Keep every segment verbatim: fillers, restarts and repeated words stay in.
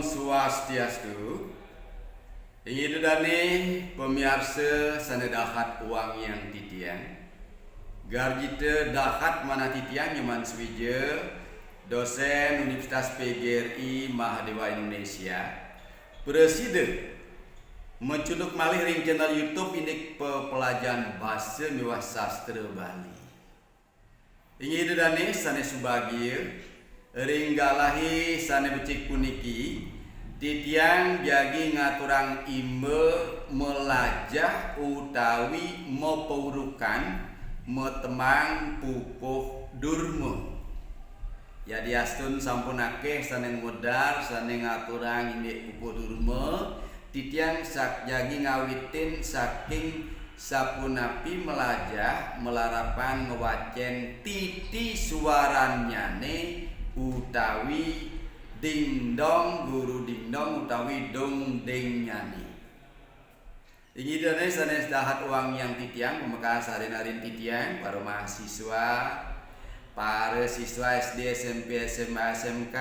Swastiastu. Inggih ida dane pamiarsa sane dahat wangiang titiang. Garjita dahat manah titiang Nyoman Suwija, dosen Universitas P G R I Mahadewa Indonesia. Prasida maculuk malih ring channel YouTube indik pepelajahan basa miwah sastra Bali. Inggih ida dane sane subagia, ring galahe sane becik puniki, titiang jagi ngaturang imba malajah utawi mapaurukan matembang Pupuh Durma. Yadiastun sampun akeh sane ngwedar, sane ngaturang indik Pupuh Durma, titiang sak-, jagi ngawitin saking sapunapi malajah malarapan ngwacen titi suarannyane utawi dingdong, guru dingdong utawi dongdengnyane. Inggih dane sane dahat wangiang titiang, pamekas arin-arin titiang, para mahasiswa, para siswa S D, S M P, S M A, S M K,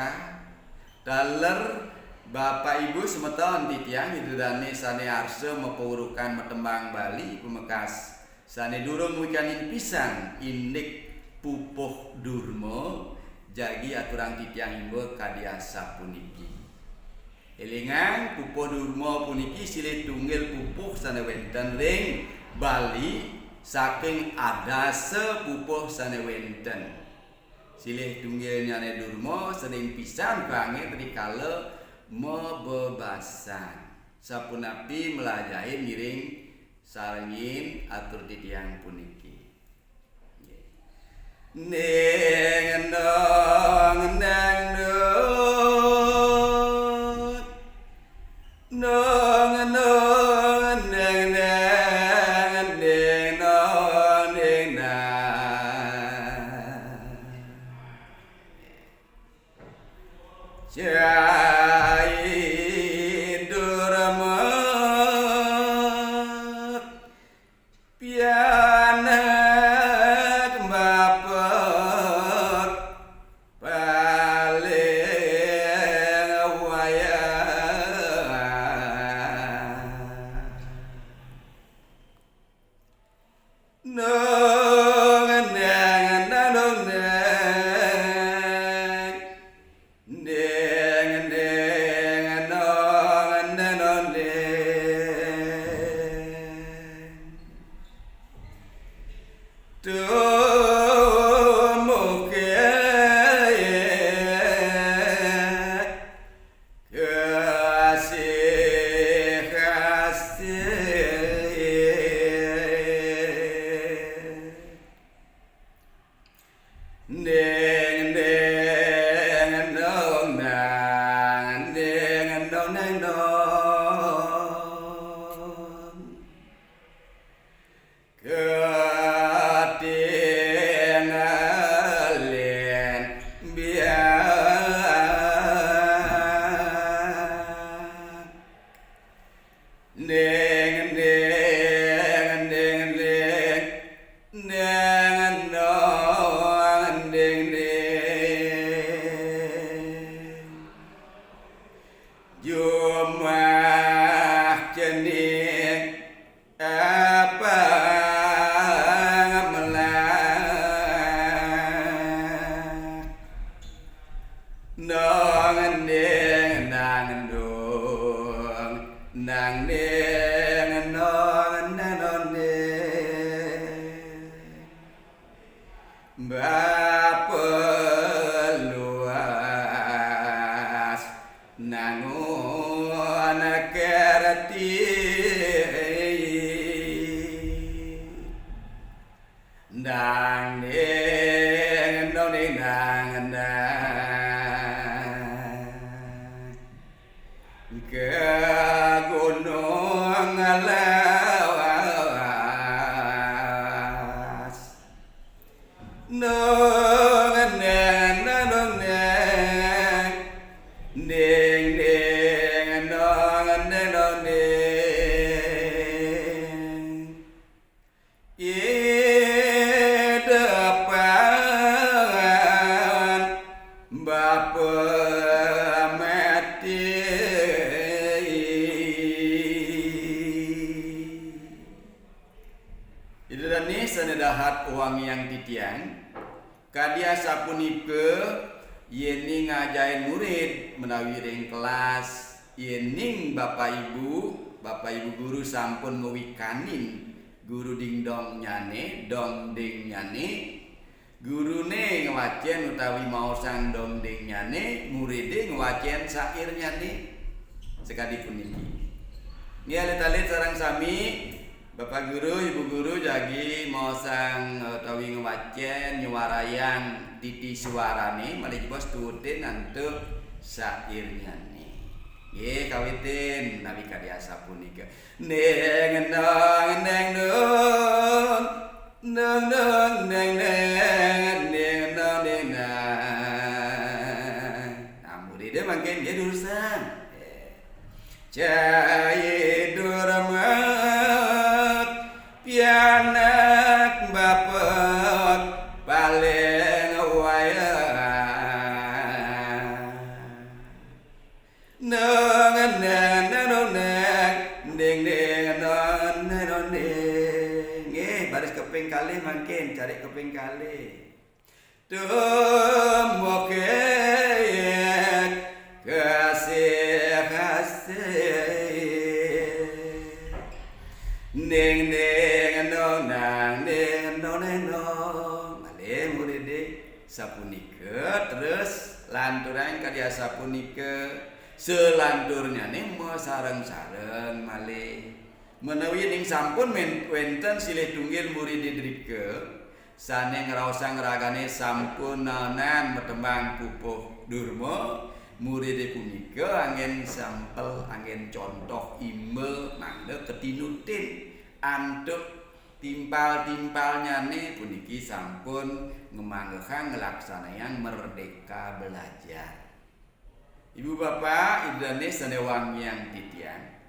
taler Bapak Ibu semeton titiang, ida dane sane arsa mapaurukan matembang Bali, pamekas sane durung wikanin pisan indik Pupuh Durma, jagi aturang titiang imba kadi asapuniki. Elingang, Pupuh Durma puniki silih tunggil pupuh sane wenten ring Bali saking adasa pupuh sane wenten. Silih tunggilnyane Durma, sering pisan kanggé rikala mabebasan. Sapunapi malajahin ngiring sarengin atur titiang puniki. Nggih. Ning dong neng dut. Dong dong neng neng, ning dong ning nang. Cai Durmat, pianak bapa paling wayah. Nong neng nong neng. Ding ding dong ding dong ding. Tumuke kasih kasih. Ding ding dong dang, ding dong ding dong. Katingalin biar. Ning ning ning ning, ning dong ning ning. Jumah cening apa melah. Nong ning nang dong, nang ning nong nang nong ning. Bapa luas nangun kerti. Dang ding dong ding dang dang. Ke gunung Wangiang titiang, kadi asapunika, yéning ngajahin murid menawi ring kelas, yéning Bapak Ibu, Bapak Ibu guru sampun mawikanin guru dingdongnyané, dongdéngnyané, guruné ngwacén utawi maosang dongdéngnyané, muridé ngwacén syairnyané. Sakadi puniki. Nggih, alit-alit sareng sami, Bapak Guru, Ibu Guru jagi maosang utawi ngwacén nyuarayang titi suarané, malih jebos tuutin antuk syairnyané. Nggih, kawitin menawi kadi asapunika. Ning dong, ning dong, dong dong, ning deng, ning dong, ning dang. Nah, muridé mangkin nggih durusang. Cai durmat pianak bapak paling wayah. Neng, neng, neng, neng, ding, ding, non, neng, non, ding. Nggih, baris kaping kalih mangkin, cari kaping kalih. Tumuke kasih, kasih. Ning, ning, nong, nang, ning, nong, ning, nong. Malih muridé sapunika, terus lanturang kadi asapunika, selanturnyané masareng-sareng malih. Menawi ning sampun men-, wénten silih tunggil muridé drika, sané ngraosang ragané sampun naenan matembang pupuh durma, muridé punika anggén sampel, anggén contoh imba mangda katinutin antuk timpal-timpalnyané puniki sampun ngamanggehang nglaksanayang merdeka belajar. Ibu bapak, ida dané sané wangiang titiang.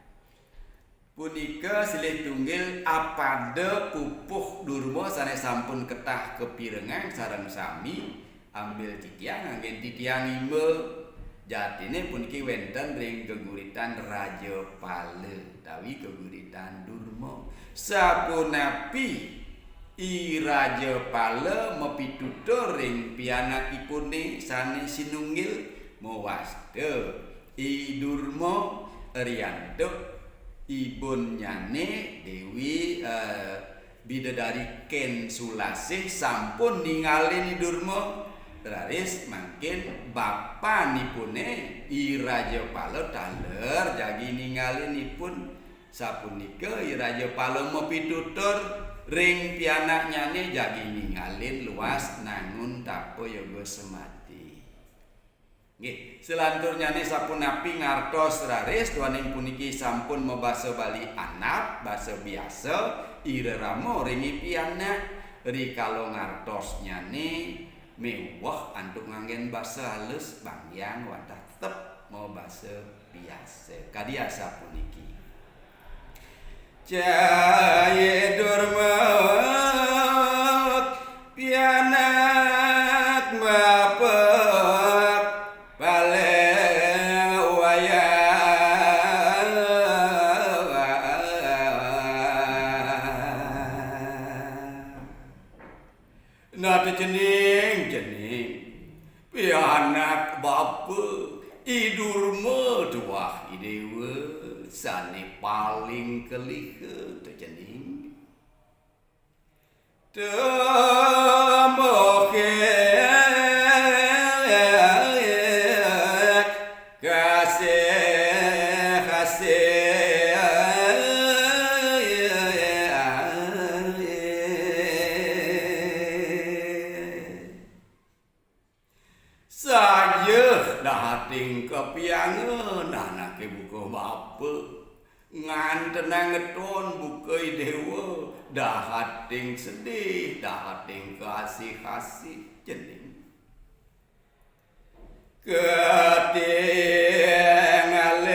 Punika silih tunggil apada pupuh durma sané sampun ketah kapirengang sareng sami, ambil titiang anggén titiang imba. Jatiné puniki wénten ring geguritan Rajapala utawi geguritan Durma. Sapunapi I Rajapala mapitutur ring pianakipuné sané sinunggil, mawasta I Durma riantuk ibunnyané Déwi, eh, Bidadari Kén Sulasih sampun ningalin I Durma. Raris mangkin bapanipuné I Rajapala taler jagi ningalin ipun. Sapunika I Rajapala mapitutur ring pianaknyané jagi ningalin luas nangun tapa yoga samati. Nggih, selanturnyané sapunapi ngartos raris duaning puniki sampun mabasa Bali anap, basa biasa, irerama ring i pianak. Rikala ngartosnyané méweh antuk nganggén basa halus, bangyang wantah tetep mabasa biasa. Kadi asapuniki. Cai durmat pianak bapak paling wayah. Nah, cening, cening. Pianak bapa, I Durma tuah I Déwa, sané paling keliha, to cening. Tembokek kasih, kasih. Saja dahating kapiangen anaké buka bapa, ngantenang ngeton buka I Déwa, dahating sedih, dahating kasih-kasih cening.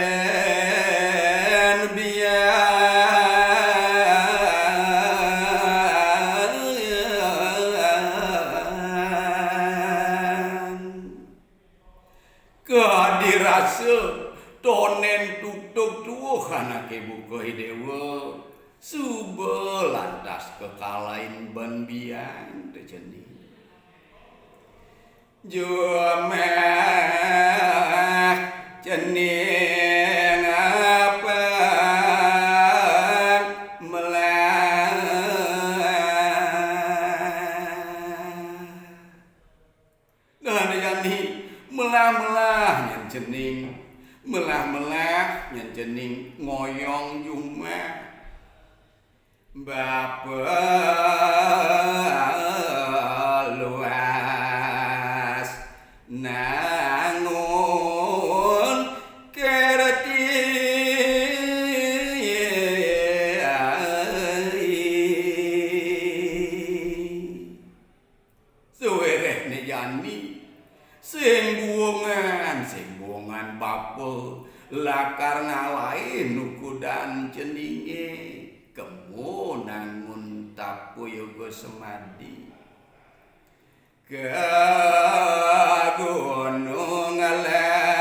Ketingalin biang. Kadi rasa tondén tugtug tuuh anaké buka I Déwa, Suba lantas kakalain ban biang, da cening. Jumah cening apan melah. Nah, jani melah-melah nyen cening, melah-melah nyen cening ngoyong jumah. Bapa luas nangun kerti. Sawiréhné jani, sing buungan, sing buungan bapa lakar ngalahin ukudan ceningé, kema nangun tapa yoga samadi ka Gunung Alas.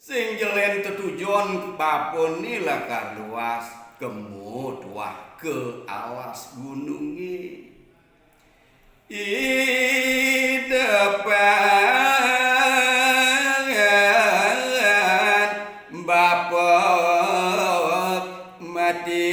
Sing jelén tetujon bapané lakar luas, kema tuah ka alas gunungé. Idepan bapa mati.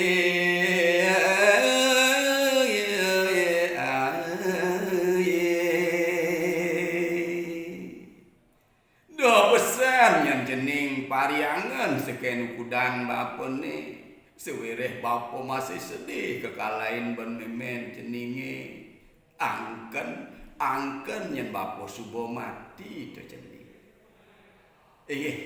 Da pesan nyen cening pariangan sekén ukudan bapané. Sawiréh bapa masih sedih kakalain ban mémén ceningé. Angken, angken yén bapa suba mati, da cening. Inggih,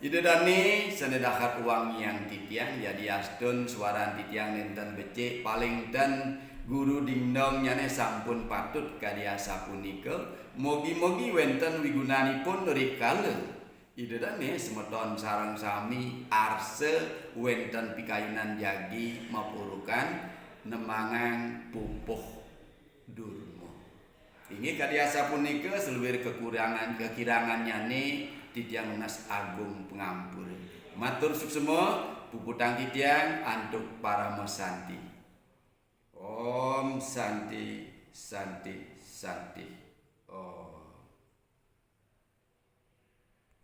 Ida dané sané dahat wangiang titiang, yadiastun suaran titiang nénten becik, paling ten guru dingdongnyané sampun patut kadi asapunika. Mugi-mugi wénten wigunanipun rikala Ida dané semeton sareng sami arsa wénten pikayunan jagi mapurukan nemangang pupuh durma. Inggih kadi asapunika, saluir kakurangan kakirangannyané titiang nunas agung pangampura. Matur suksma, puputang titiang antuk parama santi. Om Santi, Santi, Santi. Om.